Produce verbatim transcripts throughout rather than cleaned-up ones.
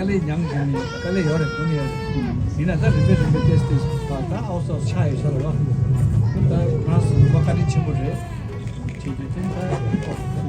དཀའ་ལས་མྱངས་བཞིན་ནས་དཀའ་ལས་ཡོད་རེད། དགོངས་ཡོད་རེད། ཡིན་ན་ད་རིམ་པས་རིམ་པས་ཏོག་ཙམ་ཏོག་ཙམ་ད་ཨའུ་སའུ་ཆགས་ཡོད་ས་རེད་བ། ད་ང་ཚོ་ལུང་པ་བཀའ་དྲིན་ཆེན་པོ་རེད། ཅེས་དེ་ཐེངས་ད་ཨོ།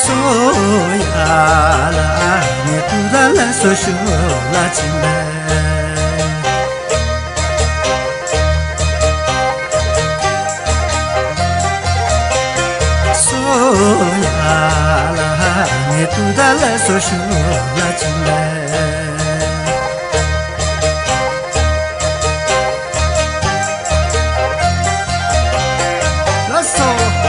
སོ་ཡ་ལ་ནི་ཏུ་ད་ལ་སོ་ཤུ་ལ་ཅི་ན། སོ་ཡ་ལ་ནི་ཏུ་ད་ལ་སོ་ཤུ་ལ་ཅི་ན། ལགས་སོ།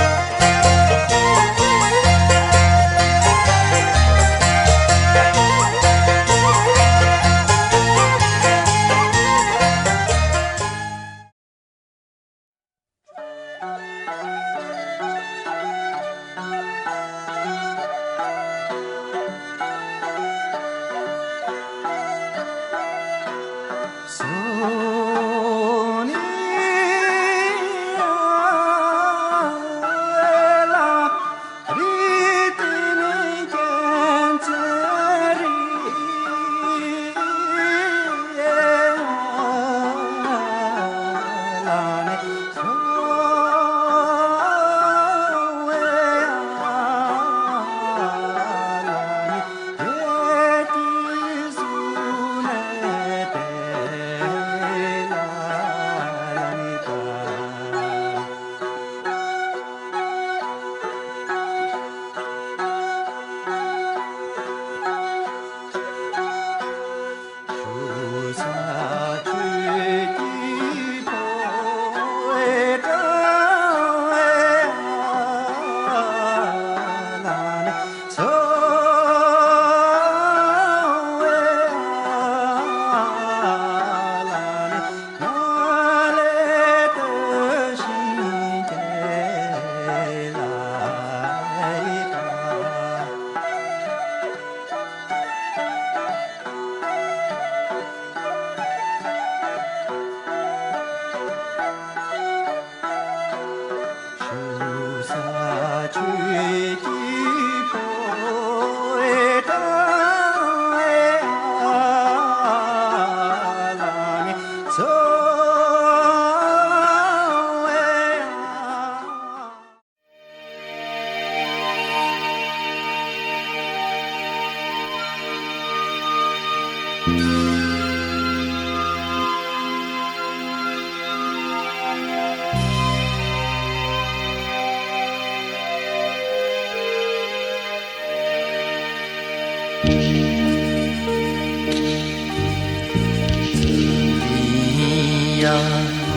ཡང་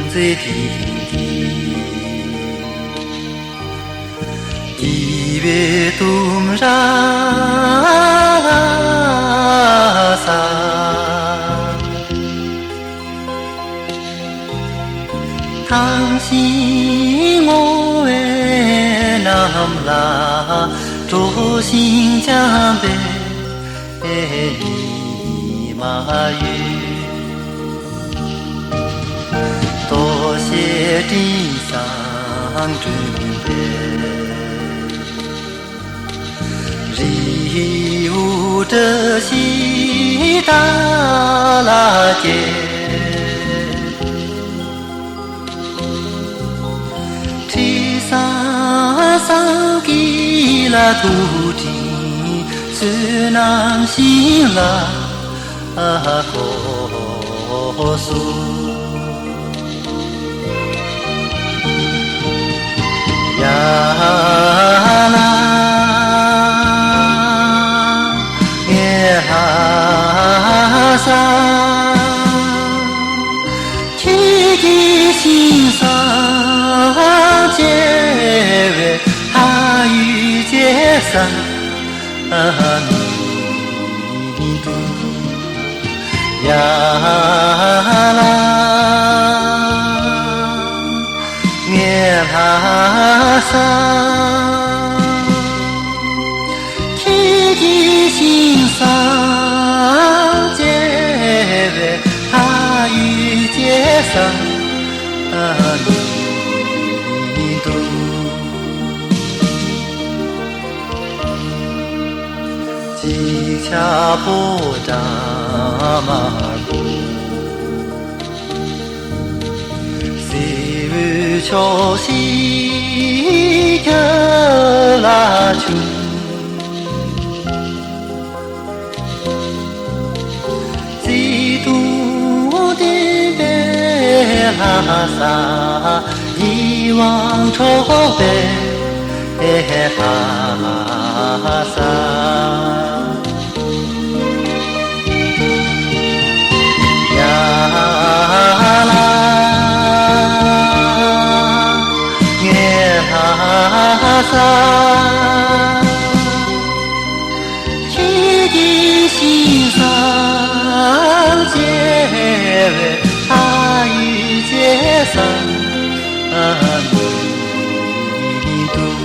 རྩེ་གཅིག་གིས་སྐྱིད་པའི་ལྟུང་བྱ་ལ་བསམ། ཐང་ཤིང་སྔོ་བའི་གནམ་ལ་གྲོ་བཞིན་འཁྱམས་པའི་ཉི་མ་ཡོད། ལྟོ་ཤས་སྤྲིན་བཟང་བསྐྲུན་པའི་རི་བོ་བཀྲ་ཤིས་རྟ་ལ་སྐྱེས། ཁྲི་སང་སང་གི་ལ་ཐུག་ཅིང་བསོད་ནམས་ཤིང་ལ་གོ་སོ། ཡ་ལ་ངའི་ལྷ་ས། ཁྱེད་ཀྱི་ཞིང་སར་སྐྱེ་བའི་ལྷ་ཡུལ་སྐྱེ་ས་མི་འདུག་ཡ་ལ་ངའི་ལྷ་ས། ཁྱེད་ཀྱི་ཞིང་སར་སྐྱེ་བའི་ལྷ་ཡུལ་སྐྱེ་ས་མི་འདུག་ཅིག་ཆར་པོ་འདྲ་མ་དགོས། སེར་བའི་ཕྱོགས་ཤིག་ཁྱེད་ལ་བྱུང་། བརྩེ་དུང་ལྡན་པའི་ལྷ་ས། ཡིད་དབང་འཕྲོག་པའི་ལྷ་ས། ཡ་ལ་ངའི་ལྷ་ས། ཁྱེད་ཀྱི་ཞིང་སར་སྐྱེ་བའི་ལྷ་ཡུལ་སྐྱེ་ས་མི་འདུག་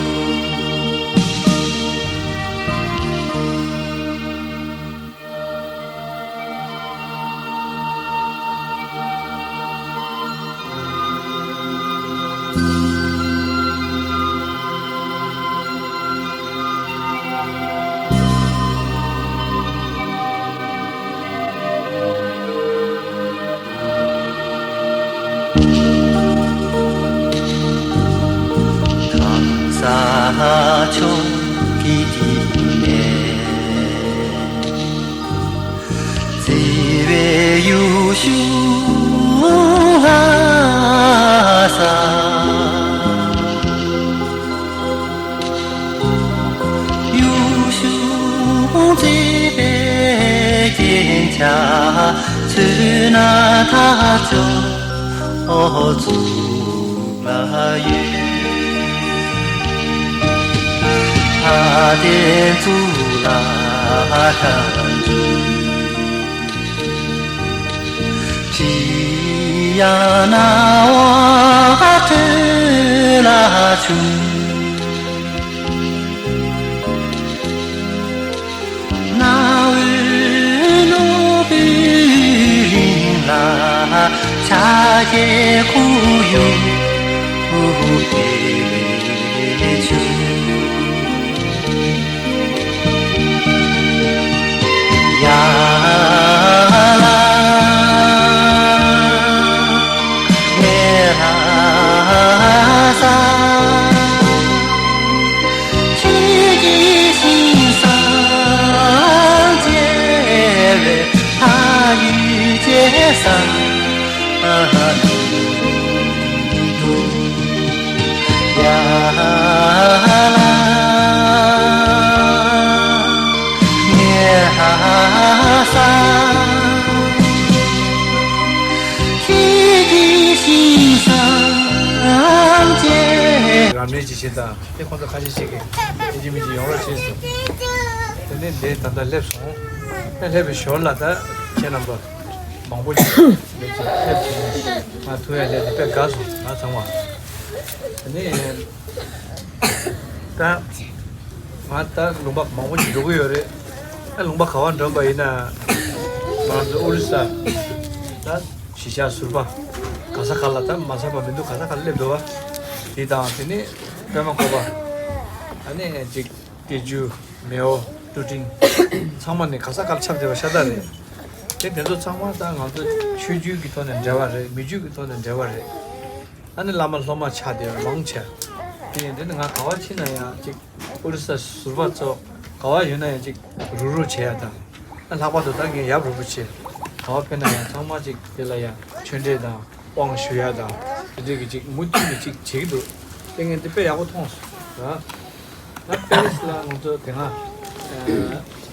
ཁམས་བཟང་ཕྱོགས་ཀྱི་དེ་ནས། བརྩེ་བའི་ཡུལ་ཤུལ་ལྷ་ས། ཡུལ་ཤུལ་བརྩེ་བའི་རྒྱན་ཆ་མཚོན་ན་ཐག་ཆོད་གཙུག་ལག་ཡུལ། ལྷ་ལྡན་གཙུག་ལག་ཁང་། ཁྲི་ཡང་ན་བ་ཁྲོད་ལ་བྱུང་། གནའ་བོའི་ནོར་བུའི་གླིང་ལ་ཕྱག་རྒྱའི་ཁོར་ཡུག་བྱུང་། ཡ་ལ་ངའི་ལྷ་ས། ཁྱེད་ཀྱི་ཞིང་སར་སྐྱེ་བའི་ལྷ་ཡུལ་སྐྱེ་ས་མི་འདུག་ཡ་ལ་ངའི་ལྷ་ས། ཁྱེད་ཀྱི་ ནས་ཅི་བྱེད་དང་དེ་ཁོང་ཚོ་ཁ་ཤས་ཤིག་གིས་ཡིན་གཅིག་མིན་གཅིག་ཡོང་རོགས་བྱས་སོང་། དེ་ནས་འདི་ད་ལྟ་སླེབས་སོང་། ཨ་སླེབས་པའི་ཞོར་ལ་ད་ཁྱེད་རྣམ་པ་མང་པོ་ཅིག་འདི་ཅིག་སླེབས་བྱས་ནས་ང་ཐུག་ཡ་སླེབས་ཏེ་དཔེ་དགའ་སོང་ང་ཚང་མ། དེ་ནས་ད་ང་ད་ལུང་པ་མང་པོ་ཅིག་འགྲོ་གི་ཡོད་རེད། ད་ལུང་པ་ག་བ་འགྲོ་བ་ཡིན་ན་ང་ཚོ་ཨོ་རི་ས་ད་གཞིས་ཆགས་ཟུར་པ་ག་ས་ག་ལ་ད་མ་ཚང་པ་མི་འདུག་ག་ས་ག་ལ་སླེབས་འདུག་བ། དེ་དང་དེ་ནས་པད་མ་བཀོད་པ། ཨ་ནི་ཅིག་སྟེ་ཇུ་མེའོ་ཀྲུ་ཀྲིང་ཚང་མ་ནི་ག་ས་ག་ལ་ཁྱབ་བསྡད་པ་ཤ་སྟག་རེད། དེ་དེ་ཚོ་ཚང་མ་ད་ང་ཚོ་ཆོས་བརྒྱུད་ཀྱི་ཐོག་ནས་འབྲེལ་བ་རེད། མི་རྒྱུད་ཀྱི་ཐོག་ནས་འབྲེལ་བ་རེད། ཨ་ནི་བླ་མ་སློབ་མ་ཆགས་བསྡད་པ་མང་ཆེ། དེ་ཡིན་དེ་ནི་ང་ག་བ་ཕྱིན་ན་ཡང་ཅིག་ཨོ་རི་ས་ཟུར་པ་ཚོ་ག་བ་ཡོད་ན་ཡང་ཅིག་རུག་རུག་བྱེད་ཡ་དང་། ཨ་ལྷག་པར་དུ་ད་ངས་ཡབ་རིན་པོ་ཆེ་ག་བ་ཕེབས་ན་ཡང་ཚང་མ་ཅིག་དེ་ལ་ཡང་ཆོས་འབྲེལ་དང་དབང་ཞུ་ཡ་དང་དེ་འདྲས་ཀྱི་ཅིག་མུ་མཐུད་ནས་ཅིག་བྱེད་ཀྱི་འདུག་དེ་ངས་འདི་དཔེ་ཡག་པོ་མཐོང་སོང་། ད་པེ་རི་སི་ལ་ང་ཚོ་དེ་སྔ་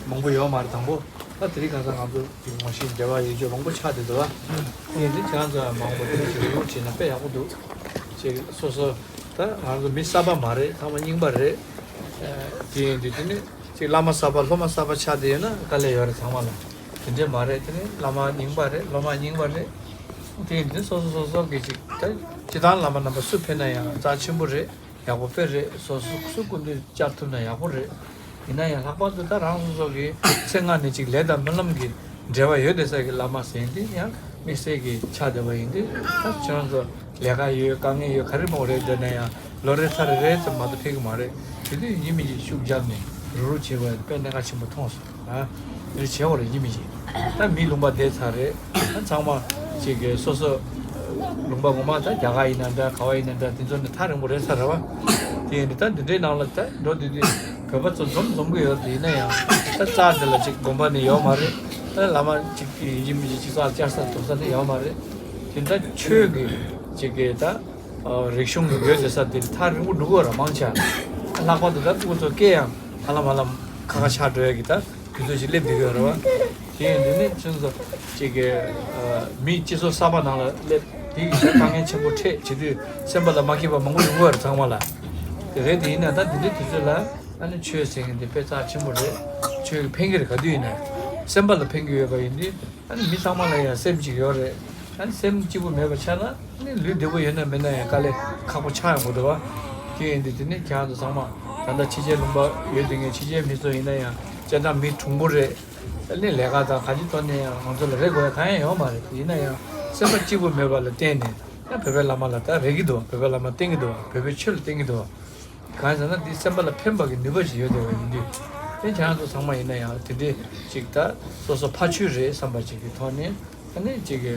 མང་པོ་ཡོད་མ་རེད། དང་པོ་ད་དེ་རིང་ཁ་སང་ང་ཚོ་ངོ་ཤེས་འབྲེལ་བ་ཡོད་ཆོས་མང་པོ་ཆགས་བསྡད་འདུག་བ། དེ་ཡིན་དུས་ཁྱེད་རང་ཚོ་མང་པོ་དེ་ཞིག་རུག་བྱས་ན་དཔེ་ཡག་པོ་འདུག་ཅེས་སོ་སོ་ད་ང་ཚོ་མི་གསར་པ་མ་རེད། ཚང་མ་རྙིང་པ་རེད། དེ་ཡིན་དུས་དེ་ནི་ཅིག་བླ་མ་གསར་པ་སློབ་མ་གསར་པ་ཆགས་བསྡད་ཡོད་ན་དཀའ་ལས་ཡོད་རེད་ཚང་མ་ལ། དེ་འདྲས་མ་རེད། དེ་ནི་བླ་མ་རྙིང་པ་རེད། སློབ་མ་རྙིང་པ་རེད། དེ་ཡིན་དུས་སོ་སོ་སོ་སོ་གི་ཅིག་ད་སྤྱི་བཏང་བླ་མ་རྣམ་པ་སུ་ཕེབས་ན་ཡང་རྩ་ཆེན་པོ་རེད། ཡག་པོ་དཔེ་རེད། སོ་སོ་སུ་སྐུ་མདུན་བཅར་ཐུབ་ན་ཡག་པོ་རེད། ཡིན་ན་ཡང་ལྷག་པར་དུ་ད་རང་སོ་སོ་གི་ཚེ་སྔ་ནས་ཅིག་ལས་དང་སྨོན་ལམ་གྱི་འབྲེལ་བ་ཡོད་བསྡད་ས་གི་བླ་མ་ཟེར་འདི་ཡང་དམིགས་བསལ་གྱི་ཆགས་བསྡད་པ་ཡིན་དུས་ད་ཁྱེད་རང་ཚོ་ལས་ཀ་ཡོད་དཀའ་ངལ་ཡོད་ག་རེ་མང་རེད་བསྡད་ན་ཡང་ལོ་རེ་ཚར་རེ་རེ་ཙམ་མ་གཏོགས་ཕེབས་ཀྱི་མ་རེད། དེ་དུས་ཡིན་མིན་གྱི་ཤུགས་བརྒྱབ་ནས་རུག་རུག་བྱེད་དགོས་དཔེ་གནད་འགག་ཆེན་པོ་མཐོང་སོང་། ཨ། རེ་བྱེད་འོ་རེ་ཡིན་མི་ཡིན། ད་མི་ལུང་པ་བསྡད་ཚར་རེད། ད་ཚང་མ་ཅིག་གི་སོ་སོ་ལུང་པ་ངོ་མ་ད་རྒྱ་གར་ཡིན་ན་འདྲ་ག་བ་ཡིན་ན་འདྲ་དེ་ཚོ་ནི་ཐག་རིང་པོ་རེད་ཚར་ར་བ། དེ་ཡིན་དུས་ད་འདི་འདྲའི་ནང་ལ་ད་འགྲོ་དུས་དུས་བོད་པ་ཚོ་འཛོམས་འཛོམས་གི་ཡོད་དེ་ཡིན་ན་ཡང་ད་རྩ་དེ་ལ་ཅིག་དགོན་པ་ནི་ཡོད་མ་རེད། ད་བླ་མ་ཅིག་ཡིན་མི་ཡིན་ཅིག་རྩ་བཅར་ས་འདུག་ས་ནི་ཡོད་མ་རེད། དེ་ད་ཆོས་ཀྱི་ཅིག་གི་ད་རིག་གཞུང་གི་ཡོད་དེ་ས་དེ་ཐག་རིང་པོ་འགྲོ་གི་ཡོད་ར་མང་ཆེ། ལྷག་པར་དུ་ད་སྐུ་ཚོ་སྐད་ཡང་ཧ་ལམ་ཧ་ལམ་ཁ་ཁ་ཆགས་འགྲོ་ཡ་གི་ད། དུས་ཚོད་ཅིག་སླེབས་བསྡད་ཀྱི་ཡོད་རེད་བ། དེ་ཡིན་དུས་ནི་ཁྱོད་ཚོ་ཅིག་གི་མི་སྤྱི་ཚོགས་གསར་པ་ནང་ལ་སླེབས་དེ་ཡི་དཀའ་ངལ་ཆེན་པོ་འཕྲད་བྱེད་དུས་སེམས་པ་ལ་མ་སྐྱིད་པ་མང་པོ་ཡོང་གི་ཡོད་རེད་ཚང་མ་ལ། དེ་རེད་དེ་ཡིན་ན་ད་འདི་འདྲའི་དུས་ཚོད་ལ་ཨ་ནི་ཆོས་ཟེར་མཁན་དེ་དཔེ་རྩ་ཆེན་པོ་རེད། ཆོས་ཀྱི་ཕན་གྱི་རེད་ག་དུས་ཡིན་ན་སེམས་པ་ལ་ཕན་གྱི་ཡོད་པ་ཡིན་དུས་ཨ་ནི་མི་ཚང་མ་ལ་ཡང་སེམས་ཅིག་ཡོད་རེད། ཨ་ནི་སེམས་སྐྱིད་པོ་མེད་པ་ཆགས་ན་ཨ་ནི་ལུས་བདེ་པོ་ཡོད་ན་མེད་ན་ཡང་དཀའ་ལས་ཁག་པོ་ཆགས་ཡོང་གི་འདུག་བ། དེ་ཡིན་དུས་དེ་ནི་ཁྱེད་རང་ཚོ་ཚང་མ་ད་ལྟ་ཕྱི་རྒྱལ་ལུང་པ་ཡོད་དེ་ངས་ཕྱི་རྒྱལ་མི་ཚོ་ཡིན་ན་ཡང་། སྤྱིར་བཏང་མི་གྲུང་པོ་རེད། ཨ་ནི་ལས་ཀ་དང་གང་ཅིའི་ཐོག་ནས་ཡང་ང་ཚོ་ལ་རེ་དགོས་ཡ་གང་ཡང་ཡོད་མ་རེད། ཡིན་ན་ཡང་སེམས་པ་སྐྱིད་པོ་མེད་པ་ལ་བརྟེན་ནས་ཡང་བོད་པའི་བླ་མ་ལ་ད་རེ་གི་འདུག་བོད་པའི་བླ་མ་བསྟེན་གི་འདུག་བོད་པའི་ཆོས་ལ་བསྟེན་གི་འདུག་གང་ཟེར་ན་འདི་སེམས་པ་ལ་ཕན་པ་གི་ནུས་པ་ཞིག་ཡོད་བསྡད་པ་ཡིན་དུས། དེ་ཁྱེད་རང་ཚོ་ཚང་མ་ཡིན་ན་ཡང་དེ་འདྲའི་ཅིག་ད་སོ་སོ་ཕ་ཆོས་རེད་བསམ་པ་ཅིག་གི་ཐོག་ནས་ཨ་ནི་ཅིག་གི་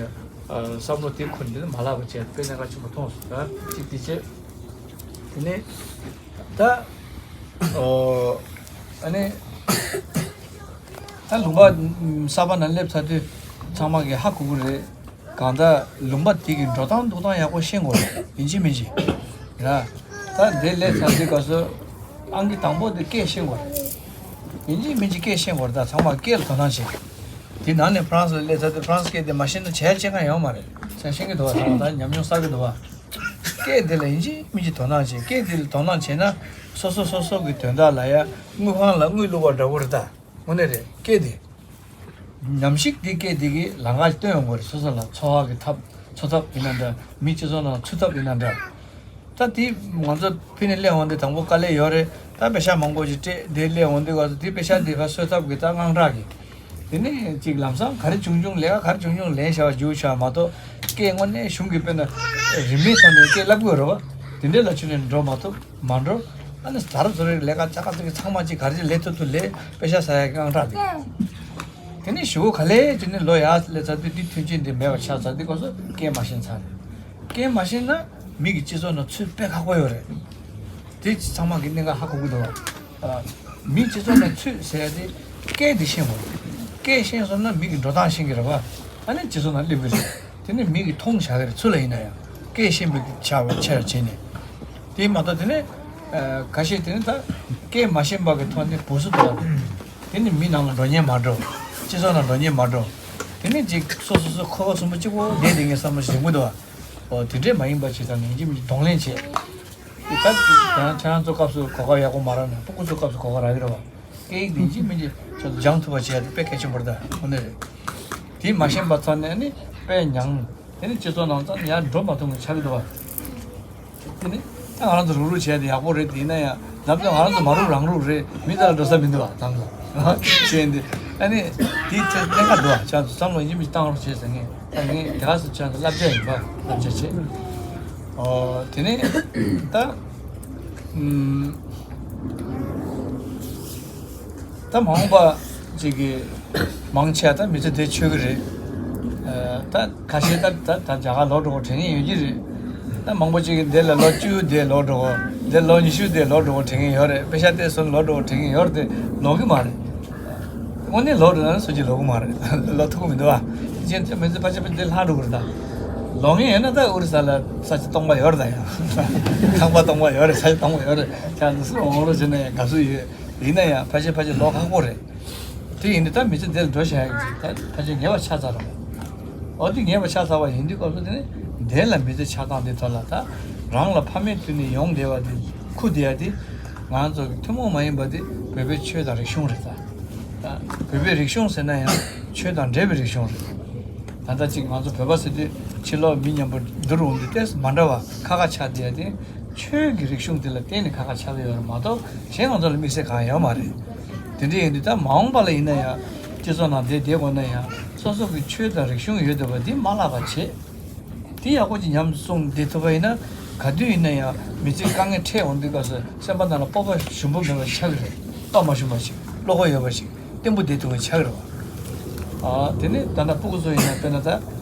བསམ་བློ་དེ་འཁུར་འདི་ནི་མ་ལྷག་པ་བྱས་དཔེ་གནད་འགག་ཆེན་པོ་མཐོང་སོང་ད་ཅིག་དེ་བྱས། དེ་ནས་ད། ཨོ། ཨ་ནི། ད་ལུང་པ་གསར་པ་ནང་སླེབས་ཚར་དུས་ཚང་མ་གི་ཧ་གོ་གི་རེད། གང་ལྟར་ལུང་པ་དེ་གི་འགྲོ་སྟངས་འདུག་སྟངས་ཡག་པོ་ཤེས་དགོས་རེད་ཡིན་གཅིག་མིན་གཅིག་ར། ད་འདི་སླེབས་ཚར་དུས་སྐབས་སུ་ཨང་ཀི་དང་པོ་དེ་སྐད་ཤེས་དགོས་རེད། ཡིན་གཅིག་མིན་གཅིག་སྐད་ཤེས་དགོས་རེད། ད་ཚང་མ་སྐད་ལ་དོ་སྣང་བྱེད། དེ་ནང་ནས་ཧྥ་རན་སི་ལ་སླེབས་ཚར་དུས་ཧྥ་རན་སི་སྐད་དེ་མ་ཤེས་ན་བྱས་བྱེད་མཁན་ཡོད་མ་རེད། ས་ཤེས་ཀྱི་འདུག་བ། ཚང་མ་ད་ཉམས་མྱོང་བསགས་ཀྱི་འདུག་བ། སྐད་དེ་ལ་ཡིན་གཅིག་མིན་གཅིག་དོ་སྣང་བྱེད། སྐད་དེ་ལ་དོ་སྣང་བྱེད་ན་སོ་སོ་སོ་སོ་གི་དོན་དག་ལ་ཡ་དངུལ་ཁང་ལ་དངུལ་བླུགས་པ་འདྲ་པོ་རེད་ད། དངོས་གནས་རེད་སྐད་དེ། ཉམས་ཞིབ་དེ་སྐད་དེ་གི་ལམ་ཁ་སྟོན་ཡོང་གི་རེད། སོ་སོ་ལ་འཚོ་བ་གི་ཐབས་འཚོ་ཐབས་ཡིན་ན་འདྲ། མི་སྤྱི་ཚོགས་ནང་ཚུད་ཐབས་ཡིན་ན་འདྲ། ད་དེ་ང་ཚོ་ཕི་ནས་སླེབས་འོང་དུས་དང་པོ་དཀའ་ལས་ཡོད་རེད། ད་པེ་ཤག་མང་པོ་ཞིག་སྤྲད་དེ་སླེབས་འོང་དུས་སྐབས་སུ་དེ་པེ་ཤག་དེ་ཕར་གསོད་ཐབས་ཀྱི་ད་དངངས་སྐྲག་གི། དེ་ནས་ཅིག་ལམ་སང་ག་རེ་བྱུང་བྱུང་ལས་ཀ་ག་རེ་བྱུང་བྱུང་ལེན་བྱ་བ་རྒྱུགས་བྱ་བ་མ་གཏོགས་སྐད་དངོས་གནས་གཞུང་གི་དཔེར་ན་རིན་མེད་ཐོག་ནས་སྐད་བསླབ་དགོས་རེད་བ། དེ་འདྲའི་ལ་ཆུ་ནས་འགྲོ་མ་ཐུབ་མ་འགྲོ། ཨ་ནི་ད་རུ་ཚོ་རེ་ལས་ཀ་ཅག་ཅག་ཚང་མ་ཅིག་ག་རེ་ལས་ཐུབ་ཐུབ་ལས་པེ་ཤག་ཟ་ཡ་གི་དངངས་སྐྲག་འདུག་དེ་ནས་ཞུ་གོ་ག་ལས་ཅི་ནས་ལོ་ཡག་ལས་ཚར་དུས་འདི་མཐུན་རྐྱེན་འདི་མེད་པ་ཆགས་ཚར་དུས་སྐབས་སུ་སྐད་མ་ཤེས་ཚར་རེད། སྐད་མ་ཤེས་ན་མི་གི་སྤྱི་ཚོགས་ནང་ཚུད་དཔེ་ཁག་པོ་ཡོད་རེད། དེ་ཚང་མ་གི་གནད་འགག་ཧ་གོ་གི་འདུག་བ། མི་སྤྱི་ཚོགས་ནང་ཚུད་ཟེར་ཡ་དེ་སྐད་འདི་ཤེས་དགོས། སྐད་ཤེས་སོང་ན་མི་གི་འགྲོ་སྟངས་ཤེས་ཀྱི་རེད་བ། ཨ་ནི་སྤྱི་ཚོགས་ནང་སླེབས་ཀྱི་རེད། དེ་ནི་མི་གི་མཐོང་བྱ་གི་རེད་ཚུར་ལ་ཡིན་ན་ཡང་སྐད་ཤེས་པའི་ཆ་བ་ཆེ་ར་བྱས་ནས། དེ་མ་གཏོགས་དེ་ནི་ཁ་ཤས་དེ་ནི་ད་སྐད་མ་ཤེས་པ་གི་ཐོག་ནས་བུ་སུ་དང་དེ་ནི་མི་ནང་ལ་འགྲོ་ཉན་མ་འགྲོ། སྤྱི་ཚོགས་ནང་འགྲོ་ཉན་མ་འགྲོ། དེ་ནི་ཅིག་སོ་སོ་སོ་ཁོ་བ་གསུམ་པོ་གཅིག་པོ་བསྡད་དེ་ངས་བསམ་བློ་ཞིག་འདུག་བ། ཨོ་དེ་འདྲས་མ་ཡིན་པ་ཞིག་དང་ནན་གྱིས་མི་གདོང་ལེན་བྱེད། ད་ཁྱེད་རང་ཚོ་སྐབས་སུ་གོ་སྐབས་ཡག་པོ་མ་རག་ན་སྤུ་གུ་ཚོ་སྐབས་སུ་གོ་སྐབས་རག་གི་རེད་བ། སྐད་ཡིག་དེ་ཡིན་གཅིག་མིན་གཅིག་ཁྱོད་ཚོ་སྦྱང་ཐུབ་པ་བྱས་ཏེ་དཔེ་གལ་ཆེན་པོ་རེད། ད་དངོས་གནས་རེད། དེ་མ་ཤེས་པ་ཚོ་ནས་ནི་དཔེ་མྱང་། དེ་ནི་སྤྱི་ཚོགས་ནང་ཙམ་ཡར་འགྲོ་མ་ཐུབ་ནས་ཆགས་ཀྱི་འདུག་བ། དེ་ནི་ད་ང་རང་ཚོ་རུག་རུག་བྱས་ཏེ་ཡག་པོ་རེད། དེ་ཡིན་ན་ཡང་ནམ་ཚོད་ང་རང་ཚོ་མ་རུག་རང་རུག་རེད། མི་དེ་ལ་འགྲོ་ས་མི་འདུག་བ། ད་ཚོ་བྱས་ཏེ་ཨ་ནི་དེའི་ཚེ་གནད་འགག་འདུག་བ། ཆ་ཚོ་བསམ་བློ་ཡིན་གཅིག་མིན་གཅིག་བཏང་རོགས་བྱས་ཟེར། ངས་ད་ངས་དེ་ག་སེ་ཆ་ཚོ་བསླབ་བྱ་ཡིན་པ་བསླབ་བྱ་བྱས། ཨོ་དེ་ནི་ད་ཨུམ། ད་མ་འོངས་པ་ཅིག་གི་མང་ཆེ་བ་ད་མི་ཚེ་འདི་ཆོད་ཀྱི་རེད། ད་ཁ་ཤས་ད་ད་ད་རྒྱ་གར་ལོག་འགྲོ་དགོས་དྲན་གྱི་ཡོད་ཀྱི་རེད། ད་མང་པོ་ཅིག་གིས་འདི་ལ་ལོ་བཅུ་འདི་ལོག་འགྲོ་དགོས། འདི་ལོ་ཉི་ཤུ་འདི་ལོག་འགྲོ་དགོས་དྲན་གྱི་ཡོད་རེད། པེ་ཤག་དེ་སོན་ལོག་འགྲོ་དགོས་དྲན་གྱི་ཡོད་རེད། དེ་ལོག་གི་མ་རེད། དངོས་གནས་ལོག་འགྲོ་ན་སུ་གཅིག་ལོག་གི་མ་རེད། ལོག་ཐུབ་ཀྱི་མི་འདུག་བ། དེ་རྗེས་མི་ཚེ་ཕལ་ཆེར་ཕལ་ཆེར་ལྷག་འགྲོ་གི་རེད། ད་ལོག་མཁན་ཡོད་ན་ད་ཨོ་རི་ས་ལ་ས་ཆ་སྟོང་པ་ཡོད་རེད། ད་ཡང་ཁང་པ་སྟོང་པ་ཡོད་རེད། ས་ཆ་སྟོང་པ་ཡོད་རེད། ཁྱེད་ཚོ་སུ་ལ་འོང་རོགས་བྱས་ན་ཡང་དགའ་བསུ་ཡོད། ཡིན་ན་ཡང་ཕལ་ཆེར་ཕལ་ཆེར་ལོག་ཁག་པོ་རེད། དེ་ཡིན་དུས་ད་མི་ཚེ་འདིར་འགྲོ་བཞག་ཡག་ཅིག་ད་ཕལ་ཆེར་ཉེ་བ་ཆགས་ཚར་རེད། འོ་དེ་ཉེ་བ་ཆགས་ཚར་བ་ཡིན་དུས་སྐབས་སུ་དེ་ནི་འདས་ལ་མི་ཚེ་ཆགས་སྟངས་དེ་ཐོག་ལ་ད་རང་ལ་ཕ་མའི་དུས་ནས་ཡོང་བསྡད་པ་དེ་ཁུར་བསྡད་ཡ་དེ་ང་ཚོ་གི་ཐུན་མོང་མ་ཡིན་པ་དེ་བོད་པའི་ཆོས་དང་རིག་གཞུང་རེད། ད་ད་བོད་པའི་རིག་གཞུང་ཟེར་ན་ཡང་ཆོས་དང་འབྲེལ་བའི་རིག་གཞུང་རེད། ད་ལྟ་ཅིག་ང་ཚོ་བོད་པ་ཟེར་དུས་ཕྱི་ལོགས་མི་མཉམ་པོ་བསྡུར་འོང་དུས་ཏོག་ཙམ་མ་འདྲ་བ་ཁག་ཁག་ཆགས་བསྡད་ཡ་དེ་ཆོས་ཀྱི་རིག་གཞུང་དེ་ལ་བརྟེན་ནས་ཁག་ཁག་ཆགས་ཀྱི་ཡོད་རེད་མ་གཏོགས་གཞན་ང་ཚོ་ལ་དམིགས་བསལ་གང་ཡང་ཡོད་མ་རེད། དེ་འདྲ་ཡིན་དུས་ད་མ་འོངས་པ་ལ་ཡིན་ན་ཡང་སྤྱི་ཚོགས་ནང་བསྡད་བསྡད་དགོས་ན་ཡང་སོ་སོ་གི་ཆོས་དང་རིག་གཞུང་ཡོད་བསྡད་པ་འདི་མ་བརླག་པ་བྱེད། དེ་ཡག་པོ་ཅིག་ཉམས་སུ་བསྲུངས་བསྡད་ཐུབ་པ་ཡིན་ན་ག་དུས་ཡིན་ན་ཡང་མི་ཚེ་དཀའ་ངལ་འཕྲད་འོང་དུས་སྐབས་སུ་སེམས་པ་ནང་ལ་སྤོབས་པ་ཞུམ་པོ་མེད་པ་ཆགས་ཀྱི་རེད། སྤོབས་པ་མ་ཞུམ་པ་ཞིག་བློ་ཁོག་ཡོད་པ་ཞིག་བརྟན་པོ་བསྡད་ཐུབ་པ་ཆགས་ཀྱི་རེད་བ། ཨ་དེ་ནས་ད་ལྟ་སྤུ་གུ་ཚོ་ཡིན་ན་དཔེར་ན་ད་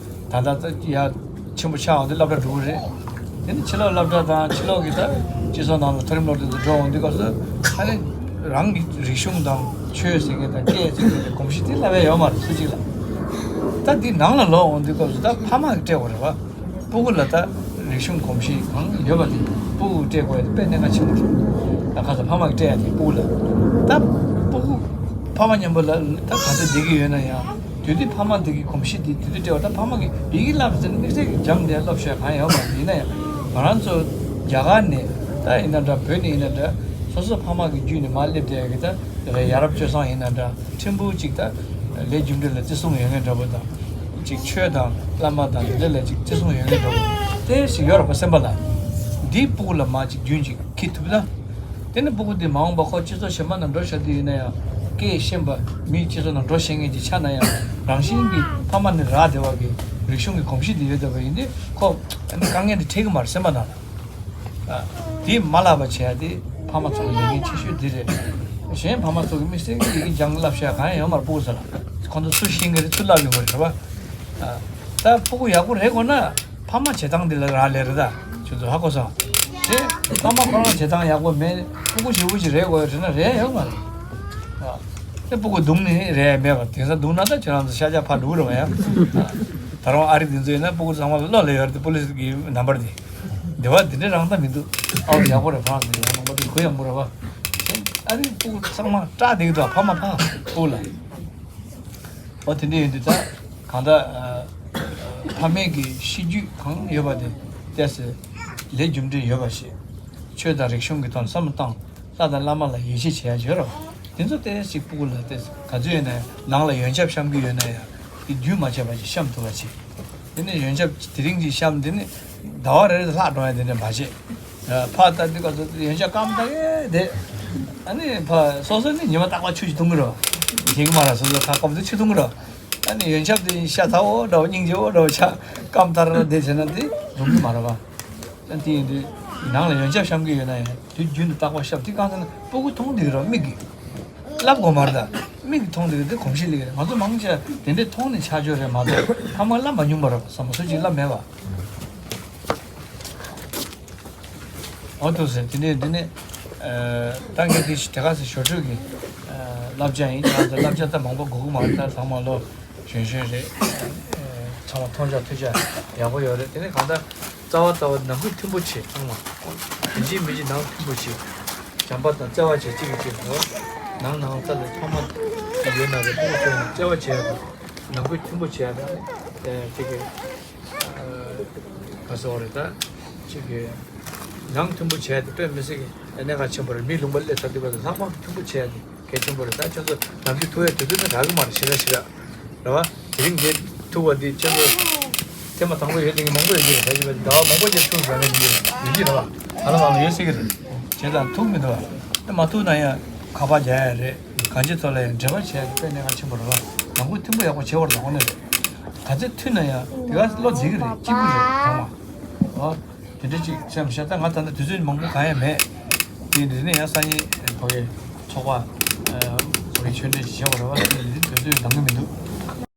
ད་ལྟ་ད་ཡ་ཆེན་པོ་ཆགས་འོང་དུས་སློབ་གྲྭ་འགྲོ་གི་རེད། དེ་ནི་ཕྱི་ལོགས་སློབ་གྲྭ་དང་ཕྱི་ལོགས་ཀྱི་ད་སྤྱི་ཚོགས་ནང་ལ་མཐོ་རིམ་སློབ་གྲྭ་དུ་འགྲོ་འོང་དུས་སྐབས་སུ་ཨ་ནི་རང་གི་རིག་གཞུང་དང་ཆོས་ཟེར་མཁན་དང་སྐད་ཟེར་མཁན་གྱི་གོམས་གཤིས་དེ་བསླབ་ཡ་ཡོད་མ་རེད་སུ་གཅིག་ལ། ད་འདི་ནང་ལ་ལོག་འོང་དུས་སྐབས་སུ་ད་ཕ་མ་གིས་སྤྲད་དགོས་རེད་བ། སྤུ་གུ་ལ་ད་རིག་གཞུང་གོམས་གཤིས་གང་ཡོད་པ་དེ་སྤུ་གུ་སྤྲད་དགོས་ཡ་དེ་དཔེ་གནད་འགག་ཆེན་པོ་རེད། ད་ཁ་སང་ཕ་མ་གིས་སྤྲད་ཡ་དེ་སྤུ་གུ་ལ་ད་སྤུ་གུ་ཕ་མ་མཉམ་པོ་ལ་ད་ག་ཚོད་བསྡད་ཀྱི་ཡོད་ན་ཡང་དེ་དུས་ཕ་མ་དེ་གི་གོམས་གཤིས་དེ་དེ་དུས་སྤྲད་པ་ད་ཕ་མ་གིས་ཡི་གེ་བསླབ་ཟེར་ན་དམིགས་བསལ་གྱི་སྦྱངས་ནས་བསླབ་ཤོག་གང་ཡང་ཡོད་མ་རེད། ཡིན་ན་ཡང་ང་རང་ཚོ་རྒྱ་གར་ནས་ད་ཡིན་ན་འདྲ་བོད་ནས་ཡིན་ན་འདྲ་སོ་སོ་ཕ་མ་གི་བརྒྱུད་ནས་མར་སླེབས་བསྡད་ཡ་གི་ད་ཡ་རབས་སྤྱོད་བཟང་ཡིན་ན་འདྲ་ཕྲན་བུ་ཅིག་ད་ལས་རྒྱུ་འབྲས་ལ་བརྩི་སྲུང་ཡོད་མཁན་འདྲ་པོ་དང་ཅིག་ཆོས་དང་བླ་མ་དང་དེ་འདྲ་ལ་ཅིག་བརྩི་སྲུང་ཡོད་མཁན་འདྲ་པོ་དེ་ཞིག་ཡོད་རེད་པ་སེམས་པ་ལ། འདིའི་སྤུ་གུ་ལ་མར་ཅིག་རྒྱུན་ཅིག་འཁྱེར་ཐུབ་ན། དེ་ནི་སྤུ་གུ་དེ་མ་འོངས་པ་ཁོ་སྤྱི་ཚོགས་གཞན་པ་ནང་འགྲོ་བཞག་དུས་ཡིན་ན་ཡང་སྐད་ཤེས་པ་མིའི་སྤྱི་ཚོགས་ནང་འགྲོ་ཤེས་མཁན་ཅིག་ཆགས་ན་ཡང་རང་བཞིན་གྱིས་ཕ་མ་ནས་རག་བསྡད་པ་གི་རིག་གཞུང་གི་གོམས་གཤིས་དེ་ཡོད་བསྡད་པ་ཡིན་དུས་ཁོ་དཀའ་ངལ་དེ་འཕྲད་ཀྱི་མ་རེད་སེམས་པ་ནང་ལ། ཨ། དེ་མ་བརླག་པ་བྱེད་ཡ་དེ་ཕ་མ་ཚོ་གི་ལས་འགན་ཆེ་ཤོས་དེ་རེད། གཞན་ཕ་མ་ཚོ་གི་དམིགས་བསལ་གྱི་ཡི་གེ་སྦྱང་བསླབ་བྱ་གང་ཡང་ཡོད་མ་རེད། སྤུ་གུ་ཚོ་ལ་ཁོང་ཚོ་སུ་ཤེས་ཀྱི་རེད། སུ་བསླབ་ཡོང་གི་རེད་བ། ཨ། ད་སྤུ་གུ་ཡག་པོ་རེད་དགོས་ན་ཕ་མ་བྱེད་སྟངས་དེ་ལ་རག་ལས་རེད། ད་ཁྱོད་ཚོ་ཧ་གོ་སོང་། དེ་ཕ་མ་ཁོ་རང་བྱེད་སྟངས་ཡག་པོ་མེད། སྤུ་གུ་ཞེ་པོ་ཅིག་རེད་དགོས་རེད་ན་རེད་ཡོད་མ་རེད། ཨ། དེ་སྤུ་གུ་རྡུང་ནི་རེད་མེད་པ་དེང་སང་རྡུང་ན་ད་ཁྱེད་རང་ཚོ་ཤ་ཆ་ཕར་འགྲོ་གི་རེད་བ་ཡ། ཨ། ད་རུང་ཨ་རི་དེ་ཚོ་ཡིན་ན་སྤུ་གུ་ཚང་མ་ལ་བློ་ལ་ཡོད་རེད། དེ་པུ་ལི་སི་གི་ནམ་བར་དེ། འདི་བ་འདི་འདྲ་རང་ད་མི་འདུག་ཨའོ་ཡག་པོ་རེད། ཕ་མ་ཡང་ནང་པ་དེ་གུ་ཡག་མོ་རེད་བ། ཨ་རི་སྤུ་གུ་ཚང་མ་སྐྲག་བསྡད་ཀྱི་འདུག་ཕ་མ་ཕ་སྤུ་གུ་ལ། ཨོ་དེ་འདྲ་ཡིན་དུས་ད་གང་ལྟར་ཨ། ཕ་མའི་གི་གཤིས་རྒྱུད་གང་ཡོད་པ་དེ་ཏོག་ཙམ་ལས་རྒྱུ་འབྲས་ཡོད་པ་ཞིག་ཆོས་དང་རིག་གཞུང་གི་ཐོག་ནས་བསམ་བློ་བཏང་། ལྷ་དང་བླ་མ་ལ་ཡིད་ཆེས་བྱེད་ཡ་ཡོད་རེད་བ། དེ་ཚོ་ཏོག་ཙམ་ཞིག་སྤུ་གུ་ལ་ཏོག་ཙམ་ག་ཚོད་ཡོད་ན་ཡང་ནང་ལ་ཡོན་ཆབ་བཤམས་ཀྱི་ཡོད་ན་ཡང་དེ་རྒྱུན་མ་ཆད་པ་ཞིག་བཤམས་ཐུབ་པ་བྱེད། དེ་ནས་ཡོན་ཆབ་དེ་རིང་ཅིག་བཤམས། དེ་ནས་ཟླ་བ་རེ་རེ་ལྷག་འགྲོ་ཡ་དེ་འདྲ་མ་བྱེད། ཕར་ལྟ་དུས་སྐབས་སུ་ཡོན་ཆབ་སྐམ་ད་གས་དེ། ཨ་ནི་ཕར་སོ་སོ་ནི་ཉི་མ་རྟག་པར་ཆུ་ཞིག་འཐུང་གི་རེད་བ། དེ་གི་མ་ར་སོ་སོ་ཁ་སྐོམ་དུས་ཆུ་འཐུང་གི་རེད་བ། ཨ་ནི་ཡོན་ཆབ་དེ་ཤ་ཚ་བོ་འདྲ་བོ་སྙིང་རྗེ་བོ་འདྲ་བོ་ཆགས་སྐམ་ཐར་དེ་བྱས་ན་དེ་རུང་གི་མ་རེད་བ། ཨ་དེ་ཡིན་དུས་ནང་ལ་ཡོན་ཆབ་བཤམས་ཀྱི་ཡོད་ན་ཡང་དུས་རྒྱུན་དུ་རྟག་པར་བཤམས། དེ་གང་ཟེར་ན་སྤུ་གུ་མཐོང་བསྡད་ཀྱི་རེད་བ་མིག་གིས། ལབ་དགོས་མ་རེད། ད་མིག་གིས་མཐོང་བསྡད་ཀྱི་དེ་གོམས་གཤིས་སླེབས་ཀྱི་རེད། ང་ཚོ་མང་ཆེ་དེ་འདྲས་མཐོང་ནས་ཆགས་ཆོག་རེད་མ་གཏོགས་ཕ་མ་ལབ་མ་མྱོང་བ་རེད་བསམ་པ་སུ་གཅིག་ལབ་མེད་བ། འོ་ཐུག་ཟེར། དེ་ནས་དེ་ནས་ད་ངས་དེ་དེ་ག་ཟེར་ཞོར་འཕྲོས་ཀྱི་བསླབ་བྱ་ཡིན། ང་ཚོ་བསླབ་བྱ་ད་མང་པོ་དགོས་ཀྱི་མ་རེད། ད་ཚང་མ་ལོ་གཞོན་གཞོན་རེད། ཚང་མ་མཐོང་ཆ་ཐོས་ཆ་ཡག་པོ་ཡོད་རེད། དེ་ནས་གང་ལྟར་རྩ་བ་རྩ་བ་ནང་ཁུལ་མཐུན་པོ་བྱེད། ཚང་མ་ཡིན་གཅིག་མིན་གཅིག་ནང་མཐུན་པོ་བྱེད། བྱམས་པ་དང་བརྩེ་བ་བྱེད། གཅིག་གིས་གཅིག་ལ་ནང་ནང་ཚ་ལ་ཕ་མ་ཡོད་ན་རེད། སྤུ་གུ་ཚོ་ཡང་བརྩེ་བ་བྱེད་ཡ་དང་ནང་ཁུལ་མཐུན་པོ་བྱེད་ཡ་དང་གཅིག་གིས། ག་ཟེར་བ་རེད། ད་ཅིག་གི་ ནང་མཐུན་པོ་བྱས་ཏེ་དཔེ་མི་སྲིད་ཀྱི་གནད་འགག་ཆེན་པོ་རེད། མི་ལུང་པ་སླེབས་ཚར་དུས་བར་དུ་ལྷག་མ་མཐུན་པོ་བྱས་ཏེ་གལ་ཆེན་པོ་རེད། ད་ཁྱོད་ཚོ་ནམ་རྒྱུན་ཐུག་ཡས་དུས་ཚོད་ནི་རག་གི་མ་རེད། ཞེ་དྲག་ཞེ་དྲག་རེད་བ། དེ་རིང་འདིར་ཐུག་པ་འདི་ཁྱོད་ཚོ་ཐེངས་མ་དང་པོ་ཡོད་དེ་གི་མང་པོ་ཡོད་ཀྱི་རེད། ད་ཅི་བས་ཟླ་བ་མང་པོ་ཅིག་ཐུག་ཟ་མཁན་ཡོད་ཀྱི་རེད་བ། ཨ་ལ་མང་ཡོད་སྲིད་ཀྱི་རེད། བྱས་ཙང་ཐུག་མི་འདུག་བ། དེ་མ་ཐུག་ན་ཡང་ཁ་པར་རྒྱག་ཡ་རེད། གང་ཅིའི་ཐོག་ལ་ཡང་འབྲེལ་བ་བྱས་ཏེ་དཔེ་གནད་འགག་ཆེན་པོ་རེད་བ། ནང་ཁུལ་མཐུན་པོ་ཡག་པོ་བྱེད་དགོས་རེད། དང་པོ་ནས་རེད། ག་ཚོད་མཐུན་ན་ཡང་དེ་ག་བློ་བདེ་གི་རེད། སྐྱིད་པོ་རེད་ཚང་མ། ཨོ། དེ་འདྲ་ཅིག་སེམས་ཤར། ད་ང་ད་ལྟ་དུས་ཚོད་མང་པོ་གང་ཡང་མེད། དེ་འདི་ནས་ཡང་སང་ཉིན་ཕ་གི་ཚོགས་པ་ཕ་གི་ཆོས་འབྲེལ་ཞིག་བྱེད་དགོས་རེད་བ། དེ་ཡིན་དུས་ཚོད་འདང་གི་མི་འདུག